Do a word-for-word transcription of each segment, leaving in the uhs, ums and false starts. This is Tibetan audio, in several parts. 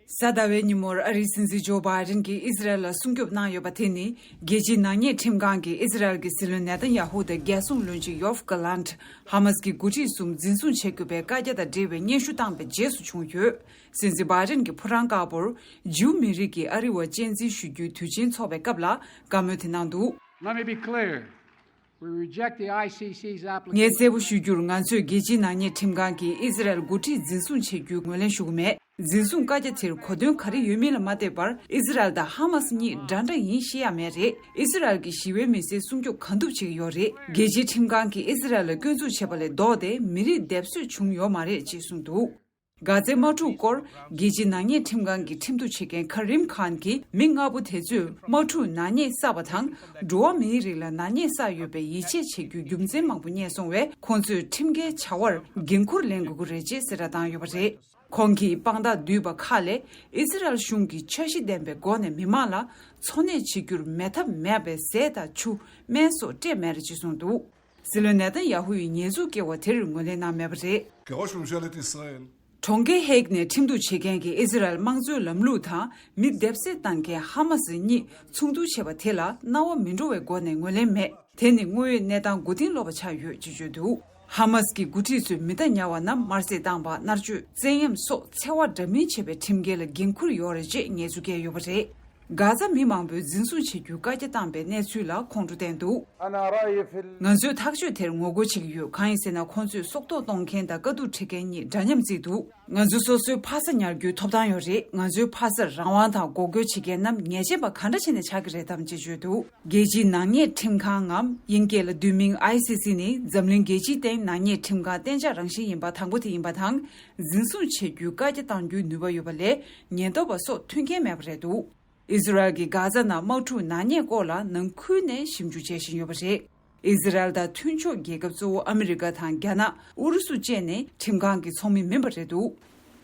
གཟའ་ཟླ་བའི་ཉིན་མོར་ཨ་རིའི་སྲིད་འཛིན་ཇོ་བྷའི་ཌེན་གྱིས་ཨི་ཟི་རལ་ལ་སྲུང་སྐྱོབ་གནང་ཡོད་པ་དེ་ནི། རྒྱལ་སྤྱིའི་ནག་ཉེས་ཁྲིམས་ཁང་གིས་ཨི་ཟི་རལ་གྱི་སྲིད་བློན་ནེ་ཐན་ཡ་ཧུ་དང་རྒྱལ་སྲུང་བློན་ཆེན་ཡོབ་གྷ་ལན་ཧ་མཱས་ཀྱི་འགོ་ཁྲིད་གསུམ་འཛིན་བཟུང་བྱེད་དགོས་པའི་བཀའ་རྒྱ་དང་འབྲེལ་བའི་སྙན་ཞུ་བཏང་བའི་རྗེས་སུ་བྱུང་ཡོད། སྲིད་འཛིན་བྷའི་ཌེན་གྱིས་ཕོ་བྲང་དཀར་པོར་ཇིའུ་མི་རིགས་ཀྱིས་ཨ་རི་བ་གཅེས་འཛིན་ཞུ་རྒྱུའི་དུས་ཆེན་འཚོགས་པའི་སྐབས་ལ་བཀའ་མོལ་དེ་གནང་འདུག། Let me be clear. We reject the I C C's application. ངས་གསལ་པོ་ཞུ་རྒྱུར། ང་ཚོས་རྒྱལ་སྤྱིའི་ནག་ཉེས་ཁྲིམས་ཁང་གིས་ཨི་ཟི་རལ་འགོ་ཁྲིད་འཛིན་བཟུང་བྱེད་རྒྱུའི་ངོས་ལེན་ཞུ་གི་མེད། འཛིན་བཟུང་བཀའ་རྒྱ་དེར་གོ་དོན་ག་རེ་ཡོད་མིན་ལ་མ་ལྟོས་པར། ཨི་ཟི་རལ་དང་ཧ་མཱས་གཉིས་འདྲ་འདྲ་ཡིན་ཤེས་ཡ་མེད་རེད། ཨི་ཟི་རལ་གྱིས་ཞི་བའི་མི་སེར་སྲུང་སྐྱོབ་གང་ཐུབ་བྱེད་ཀྱི་ཡོད་རེད། རྒྱལ་སྤྱིའི་ཁྲིམས་ཁང་གིས་ཨི་ཟི་རལ་ལ་སྐྱོན་འཛུགས་བྱས་པ་ལས་ལྡོག་སྟེ་མི་རིགས་སྡེབ་གསོད་བྱུང་ཡོད་མ་རེད་ཅེས་གསུངས་འདུག། གྷ་ཛའི་དམག་འཁྲུག་སྐོར་རྒྱལ་སྤྱིའི་ནག་ཉེས་ཁྲིམས་ཁང་གི་ཁྲིམས་གཏུག་བྱེད་མཁན་ཁ་རིམ་ཁཱན་གྱིས། མི་ལྔ་པོ་དེ་ཚོས་དམག་འཁྲུག་ནག་ཉེས་བསགས་པ་དང་། འགྲོ་བ་མིའི་རིགས་ལ་ནག་ཉེས་བསགས་ཡོད་པའི་ཡིད་ཆེས་བྱེད་རྒྱུའི་རྒྱུ་མཚན་མང་པོ་རྙེད་སོང་བས། ཁོང་ཚོས་ཁྲིམས་འགལ་བྱ་བར་འགན་འཁུར་ལེན་དགོས་ཀྱི་རེད་ཅེས་གསལ་བསྒྲགས་བཏང་ཡོད་པ་རེད། ཁོང་གིས་དཔང་རྟགས་བསྡུས་པ་ཁག་ལས། ཨི་ཟི་རལ་གཞུང་གིས་འཆར་གཞི་ལྡན་པའི་སྒོ་ནས་མི་མང་ལ་འཚོ་གནས་བྱེད་རྒྱུར་མེད་ཐབས་མེད་པའི་ཟས་དང་ཆུ། སྨན་སོགས་སྤྲད་མེད་རེད་ཅེས་གསུངས་འདུག། སྲིད་བློན་ནེ་ཐན་ཡ་ཧུ་ཡིས་ཉེས་འཛུགས་སྐྱེལ་བ་དེར་ངོས་ལེན་གནང་མེད་པ་རེད། כראש ממשלת ישראל. གྲོང་ཁྱེར་ཧེག་ནས་ཁྲིམས་གཏུག་བྱེད་མཁན་གྱི་ཨི་ཟི་རལ་དམངས་གཙོའི་ལམ་ལུགས་དང་མི་སྡེབ་གསོད་བཏང་མཁན་ཧ་མ་སི་གཉིས་ཚོགས་འདུ་བྱས་པ་དེ་ལ་སྣང་བ་མི་འགྲོ་བའི་སྒོ་ནས་ངོས་ལེན་མེད། དེ་ནི་དངོས་ཡོད་གནས་སྟངས་མགོ་རྟིང་སློག་པ་ཆགས་ཡོད་ཅེས་བརྗོད་འདུག། ཧ་མ་སི་གི་འགོ་ཁྲིད་ཚོས་མི་གདའ་ཉར་བ་རྣམས་དམར་གསོད་བཏང་པ། མནར་གཅོད། བཙན་གཡེམ་སོགས་འཚེ་བ་འདྲ་མིན་བྱས་པའི་ཁྲིམས་འགལ་ལ་འགན་འཁུར་ཡོད་རེད་ཅེས་ཉེས་འཛུགས་བཀལ་ཡོད་པ་རེད། གྷ་ཛ་མི་མང་པོས་འཛིན་བཟུང་བྱེད་རྒྱུའི་བཀའ་རྒྱ་བཏང་པའི་གནས་ཚུལ་ལ་ཁོང་ཁྲོ་བསྟན་འདུག། ང་ཚོས་ཐག་གཅོད་དེར་ངོ་རྒོལ་བྱེད་ཀྱི་ཡོད། གང་ཡིན་ཟེར་ན། ཁོང་ཚོས་སྲོག་ཐོག་གཏོང་མཁན་དང་དཀའ་སྡུག་འཕྲད་མཁན་གཉིས་འདྲ་མཉམ་བརྩིས་འདུག། ང་ཚོ་སོ་སོའི་ཕ་ས་ཉར་རྒྱུའི་ཐོབ་ཐང་ཡོད་རེད། ང་ཚོའི་ཕ་སར་རང་དབང་དང་འགོག་རྒོལ་བྱེད་མཁན་རྣམས་ཉེས་ཅན་པ་ག་འདྲ་བྱས་ནས་ཆགས་ཀྱི་རེད་དམ་ཅེས་བརྗོད་འདུག། རྒྱལ་སྤྱིའི་ནག་ཉེས་ཁྲིམས་ཁང་ངམ་དབྱིན་སྐད་ལ་བསྡུས་མིང་ཨའི་སི་སི་ནི་འཛམ་གླིང་རྒྱལ་སྤྱིའི་སྟེང་ནག་ཉེས་ཁྲིམས་ཁང་གཏན་འཇགས་རང་བཞིན་ཡིན་པ་དང་པོ་དེ་ཡིན་པ་དང་། འཛིན་བཟུང་བྱེད་རྒྱུའི་བཀའ་རྒྱ་བཏང་རྒྱུའི་ནུས་པ་ཡོད་པ་ལས། ཉེན་རྟོག་པ་སོགས་མཐུན་རྐྱེན་མེད་པ་རེད་འདུག། ཨི་ཟི་རལ་གྱིས་གྷ་ཛ་ནང་དམག་འཁྲུག་ནག་ཉེས་སྐོར་ལ་ནང་ཁུལ་ནས་ཞིབ་འཇུག་བྱེད་བཞིན་ཡོད་པ་རེད། ཨི་ཟི་རལ་དང་མཐུན་ཕྱོགས་རྒྱལ་ཁབ་གཙོ་བོ་ཨ་མི་རི་ཀ་དང་། རྒྱ་ནག་ཨུ་རུ་སུ་བཅས་ནི་ཁྲིམས་ཁང་གི་ཚོགས་མི་མིན་པ་རེད་འདུག།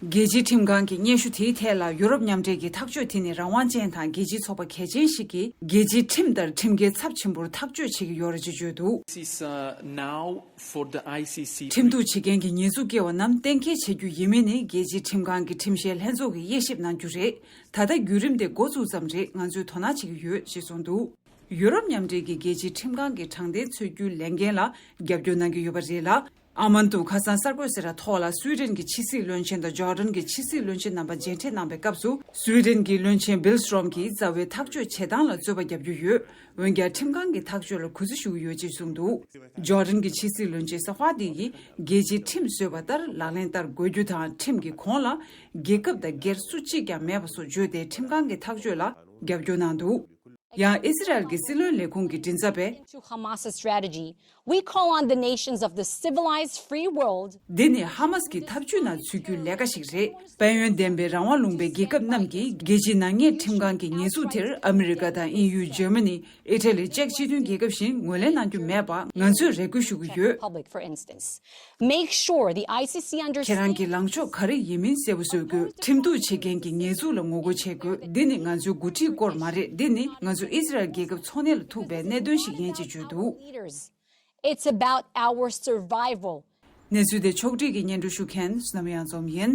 རྒྱལ་སྤྱིའི་ཁྲིམས་ཁང་གི་སྙན་ཞུ་དེའི་ཐད་ལ། ཡུ་རོབ་མཉམ་འབྲེལ་གྱི་ཐག་གཅོད་དེ་ནི་རང་དབང་ཅན་དང་རྒྱལ་སྤྱིའི་ཚོགས་པ་གལ་ཆེན་ཞིག་གིས་རྒྱལ་སྤྱིའི་ཁྲིམས་ལྟར་ཁྲིམས་འགལ་ཚབས་ཆེན་པོར་ཐག་གཅོད་བྱེད་ཀྱི་ཡོད་རེད་ཅེས་བརྗོད་འདུག། This is, uh, now for the I C C. ཁྲིམས་གཏུག་བྱེད་མཁན་གྱི་ཉེས་འཛུགས་སྐྱེལ་བ་རྣམས་གཏན་འཁེལ་བྱེད་རྒྱུ་ཡིན་མིན་ནི་རྒྱལ་སྤྱིའི་ཁྲིམས་ཁང་གི་ཁྲིམས་བཤེར་ལྷན་ཚོགས་ཀྱིས་དབྱེ་ཞིབ་གནང་རྒྱུ་རེད། ད་ལྟ་བརྒྱུད་རིམ་དེ་འགོ་བཙུགས་ཙམ་རེད། ང་ཚོས་དོ་སྣང་བྱེད་ཀྱི་ཡོད་ཅེས་གསུངས་འདུག། ཡུ་རོབ་མཉམ་འབྲེལ་གྱིས་རྒྱལ་སྤྱིའི་ཁྲིམས་ཁང་གི་དྲང་བདེན་རྩོད་རྒྱུའི་ལས་འགན་ལ་རྒྱབ་སྐྱོར་གནང་གི་ཡོད་པ་རེད་ལ། ཨ་མན་དུ་ཁ་སང་གསར་འགོད་གསལ་བསྒྲགས་ཐོག་ལ། སུའེ་ཌེན་གྱི་ཕྱི་སྲིད་བློན་ཆེན་དང་ཇོར་ཌན་གྱི་ཕྱི་སྲིད་བློན་ཆེན་རྣམ་པ་མཇལ་འཕྲད་གནང་པའི་སྐབས་སུ། སུའེ་ཌེན་གྱི་བློན་ཆེན་བིལ་སི་ཊོམ་གྱིས་རྩ་བའི་ཐག་གཅོད་བྱེད་སྟངས་ལ་རྩོད་པ་བརྒྱབ་རྒྱུ་ཡོད། འོན་ཀྱང་ཁྲིམས་ཁང་གི་ཐག་གཅོད་ལ་གུས་བརྩི་ཞུ་གི་ཡོད་ཅེས་གསུངས་འདུག། ཇོར་ཌན་གྱི་ཕྱི་སྲིད་བློན་ཆེན་ས་ཧྥ་ཏི་ཡིས། རྒྱལ་སྤྱིའི་ཁྲིམས་བཟོས་པ་ལྟར་ལག་ལེན་བསྟར་དགོས་རྒྱུ་དང་། ཁྲིམས་ཀྱི་གོང་ལ་རྒྱལ་ཁབ་དང་སྒེར་སུ་གཅིག་ཀྱང་མེད་པ་སོགས་བརྗོད་དེ། ཁྲིམས་ཁང་གི་ཐག་གཅོད་ལ་རྒྱབ་སྐྱོར་གནང་འདུག། ཡང་ཨི་སི་རལ་གྱི་སྲིད་བློན་ལས་ཁུངས་ཀྱི་མགྲིན་ཚབ་པས། To Hamas's strategy, we call on the nations of the civilized free world. འདི་ནི་ཧ་མ་སི་གི་འཐབ་ཇུས་ནང་ཚུད་རྒྱུའི་ལས་ཀ་ཞིག་རེད། དཔལ་ཡོན་ལྡན་པའི་རང་དབང་ལུང་པའི་རྒྱལ་ཁབ་རྣམས་ཀྱིས་རྒྱལ་སྤྱིའི་ནག་ཉེས་ཁྲིམས་ཁང་གི་ཉེས་འཛུགས་དེར་ཨ་མི་རི་ཀ་དང་དབྱིན་ཡུལ། འཇར་མ་ནི། ཨི་ཊ་ལི་བཅས་སྤྱི་མཐུན་རྒྱལ་ཁབ་བཞིན་ངོས་ལེན་གནང་རྒྱུ་མེད་པ་ང་ཚོས་རེ་སྐུལ་ཞུ་གི་ཡོད། Public, for instance. Make sure the I C C understands. ཁྱེད་རང་གི་ལངས་ཕྱོགས་ག་རེ་ཡིན་མིན་གསལ་པོ་བཟོ་དགོས། ཁྲིམས་གཏུག་བྱེད་མཁན་གྱི་ཉེས་འཛུགས་ལ་ངོ་རྒོལ་བྱེད་དགོས། འདི་ནི་ང་ཚོའི་འགོ་ཁྲིད་སྐོར་མ་རེད། འདི་ནི་ང་ཚོ་ཨི་སི་རལ་རྒྱལ་ཁབ་འཚོ་གནས་ལ་ཐུག་པའི་གནད་དོན་ཞིག་ཡིན་ཅེས་བརྗོད་འདུག། Leaders, it's about our survival. གནས་ཚུལ་དེ་ཕྱོགས་སྒྲིག་གིས་སྙན་སྒྲོན་ཞུ་མཁན་བསོད་ནམས་གཡང་འཛོམས་ཡིན།